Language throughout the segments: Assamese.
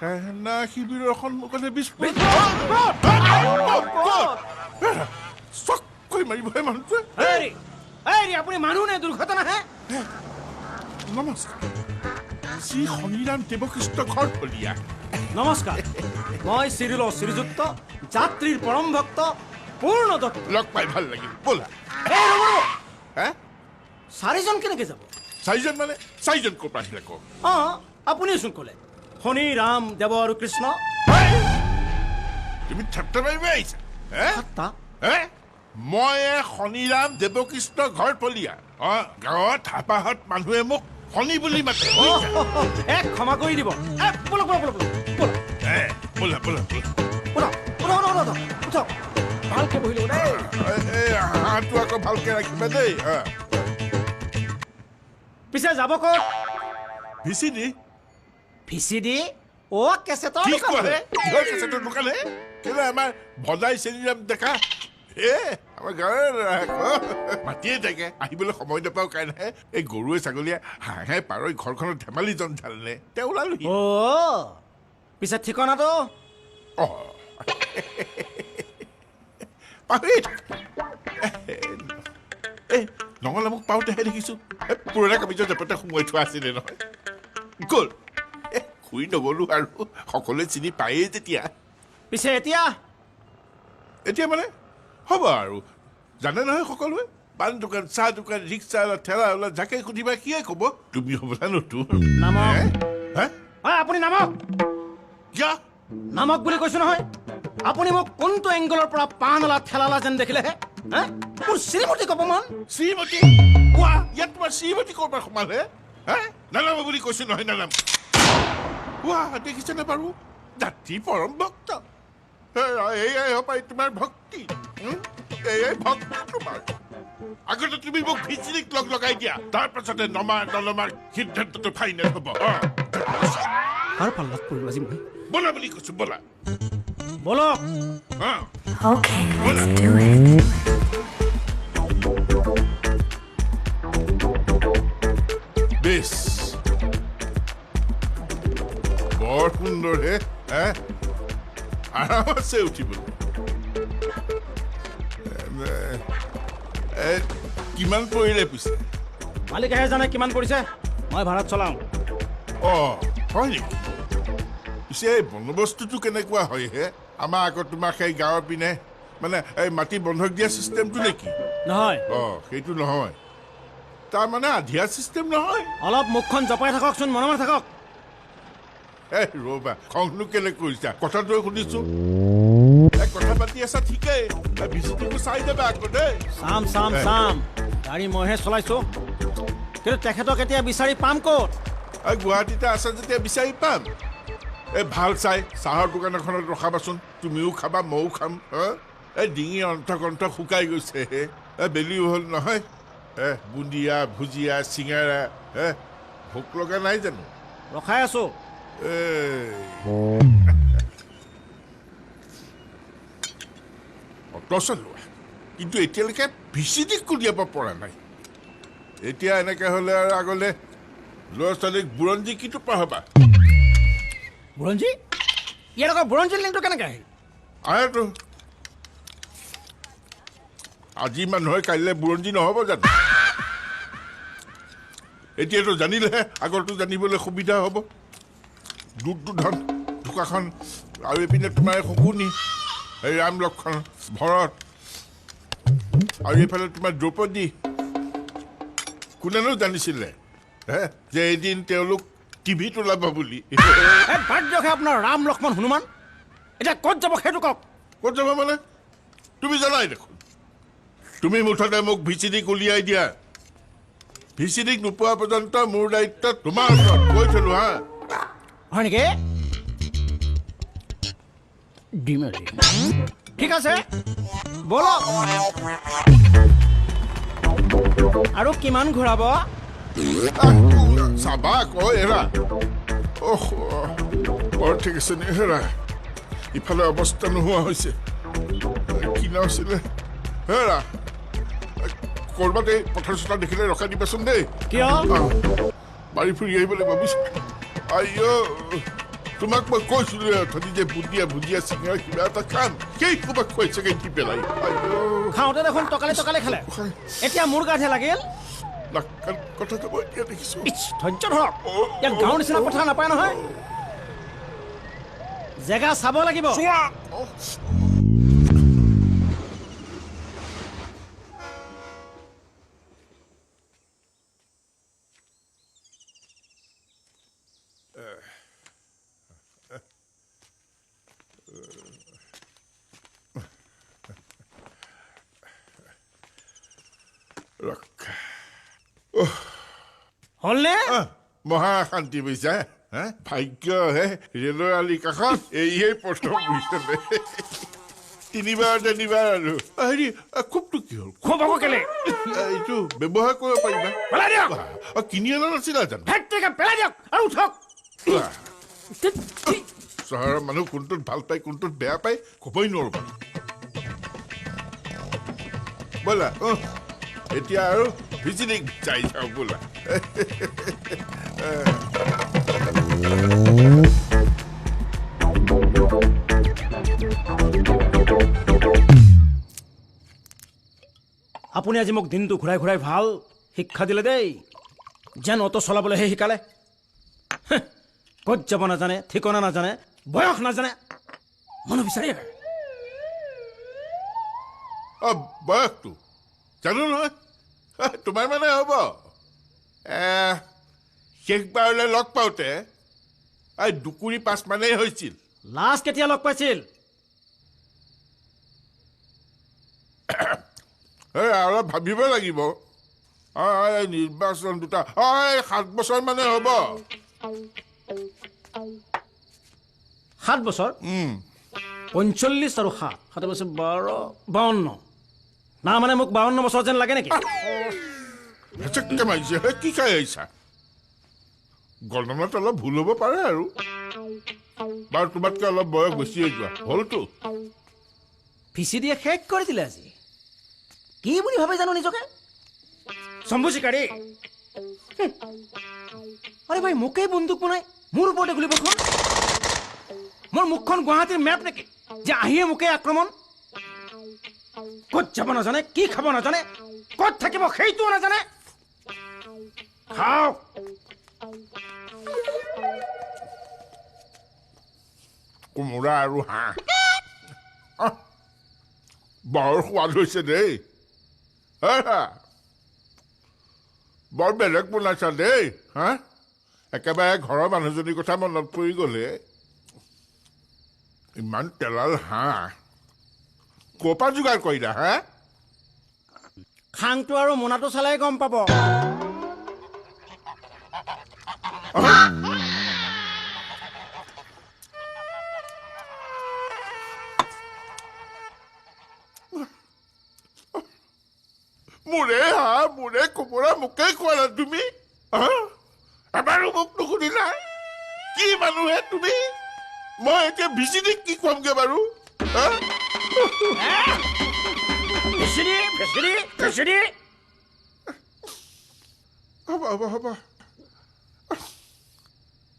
সেনা শিবিৰৰ সন্মুখতে বিস্ফোৰণ। চককৈ মাৰিবহে মানুহটোৱে। হেৰি, আপুনি মানুহ নে দুৰ্ঘটনাহে? নমস্কাৰ, শ্ৰী শনিৰাম দেৱকৃষ্ণ ঘৰফলীয়া। নমস্কাৰ, মই চিৰিল শ্ৰীযুক্ত যাত্ৰীৰ পৰম ভক্ত পূৰ্ণ দত্ত। লগ পাই ভাল লাগিল। ব'লা। এই ৰ'ব ৰ'ব, হে, চাৰিজন কেনেকৈ যাব? চাৰিজন মানে? চাৰিজন ক'ৰ পৰা আহিলে কওক? অঁ, আপুনিওচোন ক'লে শনি, ৰাম, দেৱ আৰু কৃষ্ণ। তুমি ঠাট্টা মাৰিব আহিছা? হে? ঠাট্টা? হে, মই শনিৰাম দেৱকৃষ্ণ ঘৰফলীয়া। অঁ, গাঁৱত হাপাহত মানুহে মোক শনি বুলি মাতে। এক ক্ষমা কৰি দিব। ব'লক ব'লক ব'লক ব'লক। ব'লা ব'লা ব'লা। উঠক উঠক উঠক উঠক, ভালকে বহি লওক দেই। এই হাঁহটো আকৌ ভালকে ৰাখিবা দেই। পিছে যাব ক'ত? ভিচিডি। ভিচিডি? অ', কেছেটৰ কি দোকান? কোৱা, কিহৰ কেছেটৰ দোকান হে? কেলে, আমাৰ ভদাই চেনিৰাম ডেকা হে, আমাৰ গাঁৱৰ ল'ৰা আকৌ। মাতিয়ে থাকে, আহিবলৈ সময় নাপাওঁ কাৰণেহে। এই গৰুৱে ছাগলীয়ে হাঁহে পাৰই ঘৰখনত ধেমালি জঞ্জাল নে, তেওঁ ওলালোহি। অ', পিছে ঠিকনাটো? অঁ, পাহৰি। এই নঙলা মোক পাওঁতেহে দেখিছোঁ, এই পুৰণা কামিজৰ জেপতে সোমোৱাই থোৱা আছিলে নহয়। গ'ল, শুই নগ'লো আৰু, সকলোৱে চিনি পায়েই যেতিয়া। পিছে এতিয়া? এতিয়া মানে হ'ব আৰু, জানে নহয় সকলোৱে। পাণ দোকান, চাহ দোকান, ৰিক্সা ঠেলা ওলা, যাকে সুধিবা সিয়ে ক'ব। তুমি হ'বলা নতুন। নামক। হে? আপুনি নামক। কিয়? নামক বুলি কৈছো নহয়। আপুনি মোক কোনটো এংগলৰ পৰা পাণলা ঠেলালা যেন দেখিলেহে? হে, মোৰ শ্ৰীমতীক অপমান? শ্ৰীমতী? কোৱা, ইয়াত তোমাৰ শ্ৰীমতী ক'ৰ পৰা সোমালে? হে, নানাম বুলি কৈছো নহয়, নানাম। কোৱা, দেখিছেনে বাৰু, জাতি পৰম ভক্ত। এয়াই হপাই তোমাৰ ভক্তি, এয়াই ভক্তি তোমাৰ। আগতে তুমি মোক ভিচিৰিক লগ লগাই দিয়া, তাৰ পাছতে নমা নলমাৰ সিদ্ধান্তটো ফাইনেল হ'ব। কাৰ পাল্লাত পৰিলো আজি মই? ব'লা বুলি কৈছো, ব'লা। ব'লক। Okay, let's do it. বেছ, বৰ সুন্দৰ হে। হে, আৰাম আছে উঠিবলৈ। কিমান পৰিলে পিছে? মালিকেহে জানে কিমান পৰিছে, মই ভাড়াত চলাওঁ। অঁ, হয় নেকি? পিছে এই বন্দবস্তুটো কেনেকুৱা হয় হে? আমাৰ আকৌ তোমাক সেই গাঁৱৰ পিনে মানে এই মাটি বন্ধক দিয়া চিষ্টেমটো নেকি? নহয়। অঁ, সেইটো নহয়, তাৰমানে আধিয়া চিষ্টেম নহয়। অলপ মুখখন জপাই থাককচোন, মনে মনে থাকক। এই ৰ'বা, খংনো কেলে কৰিছা? কথাটো শুনিছো। কথা পাতি আছা ঠিকেই, ভিচিটিকো চাই যাবা আকৌ দেই। চাম চাম চাম, গাড়ী মইহে চলাইছো, কিন্তু তেখেতক এতিয়া বিচাৰি পাম ক'ত? গুৱাহাটীতে আছা যেতিয়া বিচাৰি পাম। এই ভাল চাই চাহৰ দোকান এখনত ৰখাবাচোন, তুমিও খাবা ময়ো খাম। এই ডিঙিৰ অণ্ঠকণ্ঠ শুকাই গৈছে হে। এই বেলিও হ'ল নহয়। বুন্দিয়া, ভুজিয়া, চিঙাৰা, হে ভোক লগা নাই জানো? ৰখাই আছো। অট চলোৱা, কিন্তু এতিয়ালৈকে ভিচিডিক উলিয়াব পৰা নাই। এতিয়া এনেকৈ হ'লে আৰু আগলৈ ল'ৰা ছোৱালীক বুৰঞ্জী কিটো পঢ়াবা? বুৰঞ্জী? ইয়াত আকৌ বুৰঞ্জী লিংকটো কেনেকৈ আহিল? আহেতো, আজি মানুহে কাইলৈ বুৰঞ্জী নহ'ব জানো? এতিয়াতো জানিলেহে আগৰটো জানিবলৈ সুবিধা হ'ব। দুধটো ধন ঢোকাখন আৰু এইপিনে তোমাৰ শকুনি, এই ৰাম লক্ষণ ভৰত, আৰু এইফালে তোমাৰ দ্ৰৌপদী। কোনেনো জানিছিলে হে যে এদিন তেওঁলোক টিভিত ওলাব বুলি? বাদ দিয়কহে আপোনাৰ ৰাম লক্ষ্মণ হনুমান, এতিয়া ক'ত যাব সেইটো কওক। ক'ত যাব মানে তুমি জানাই দেখোন। তুমি মুঠতে মোক ভিচিডিক উলিয়াই দিয়া। ভিচিডিক নোপোৱা পৰ্যন্ত মোৰ দায়িত্ব তোমাৰ ওচৰত কৈ থলো। হা, হয় নেকি? দিম। ঠিক আছে, ব'লক। আৰু কিমান ঘূৰাব? চাবা আকৌ, এৰা বৰ ঠিক আছে নে? হেৰা, ইফালে অৱস্থা নোহোৱা হৈছে। কি নাম আছিলে? হেৰা, ক'ৰবাত এই পথাৰ চথাৰ দেখিলে ৰখাই দিবাচোন দেই। কিয়? বাৰী ফুৰি আহিবলৈ ভাবিছো। আইঅ, তোমাক মই কৈছিলো অথনি যে বুন্দিয়া ভুজিয়া চিঙৰা কিবা এটা খাম, সেই কোবাক খুৱাইছেগে দি পেলাই। খাওঁতে দেখোন টকালে টকালে খালে, এতিয়া মোৰ গাতহে লাগিল। কথাটো মই এতিয়া দেখিছো। ধৈৰ্য ধৰক, ইয়াত গাঁৱৰ নিচিনা কথা নাপায় নহয়। জেগা চাব লাগিব। হ'লনে? মহা শান্তি বুজিছা। ভাগ্য হে, ৰেলৰ আলি কাষত এইয়ে প্ৰথম বুজিছানে। তিনিবাৰ তিনিবাৰ আৰু হেৰি খুবটো কি হ'ল? খুব আকৌ কেলে? এইটো ব্যৱহাৰ কৰিব পাৰিবা। পেলাই দিয়ক। কিনি অনা নাছিলা জানো? পেলাই দিয়ক আৰু উঠক। চহৰৰ মানুহ কোনটোত ভাল পায় কোনটোত বেয়া পায় ক'বই নোৱাৰো। ব'লা এতিয়া আৰু ভিজিটিং চাই যাওঁ ব'লা। আপুনি আজি মোক দিনটো ঘূৰাই ঘূৰাই ভাল শিক্ষা দিলে দেই। যেন অ'টো চলাবলৈহে শিকালে। ক'ত যাব নাজানে, ঠিকনা নাজানে, বয়স নাজানে, মানুহ বিচাৰি। বয়সটো জানো নহয় তোমাৰ, মানে হ'ব শেষবাৰলৈ লগ পাওঁতে এই 2.5 মানেই হৈছিল। লাষ্ট কেতিয়া লগ পাইছিল? এই অলপ ভাবিব লাগিব। নিৰ্বাচন দুটা 7 বছৰ মানে হ'ব। 7 বছৰ? 45 আৰু 7, 7 বছৰ 12, 52। না মানে মোক 52 বছৰ যেন লাগে নেকি? মাৰিছে, কি খাই আহিছা? গণনাত অলপ ভুল হ'ব পাৰে আৰু। বাৰু তোমাতকৈ অলপ বয়স বেছি হৈ যোৱা হ'লতো। ভিচি দিয়ে শেষ কৰি দিলে আজি। কি বুলি ভাবে জানো নিজকে? শম্ভু চিকাৰী। আৰে ভাই, মোকেই বন্দুক বনাই মোৰ ওপৰতে গুলি বৰ্ষণ। মোৰ মুখখন গুৱাহাটীৰ মেপ নেকি যে আহিয়ে মোকেই আক্ৰমণ? ক'ত যাব নাজানে, কি খাব নাজানে, ক'ত থাকিব সেইটোও নাজানে। খাওক। কোমোৰা আৰু হাঁহ বৰ সোৱাদ হৈছে দেই। বৰ বেলেগ বনাইছা দেই। হা, একেবাৰে ঘৰৰ মানুহজনীৰ কথা মনত পৰি গ'লে। ইমান তেলাল হাঁহ ক'ৰ পৰা যোগাৰ কৰিলা? হা, খাংটো আৰু মোনাটো চালে গম পাব। মোৰে হাঁহ, মোৰে কোমোৰা মোকেই খুৱালা তুমি? এবাৰো মোক নুসুধিলা? কি মানুহে তুমি? মই এতিয়া ভিচিডিক কি খুৱামগে বাৰু? হ'ব হ'ব হ'ব,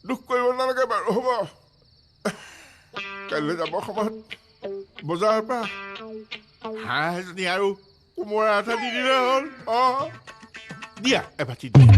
দুখ কৰিব নালাগে বাৰু, হ'ব। কাইলৈ যাব সময়ত বজাৰৰ পৰা হাঁহ এজনী আৰু কোমোৰা এটা দি দিলে হ'ল। অঁ, দিয়া এবাটি দিয়া।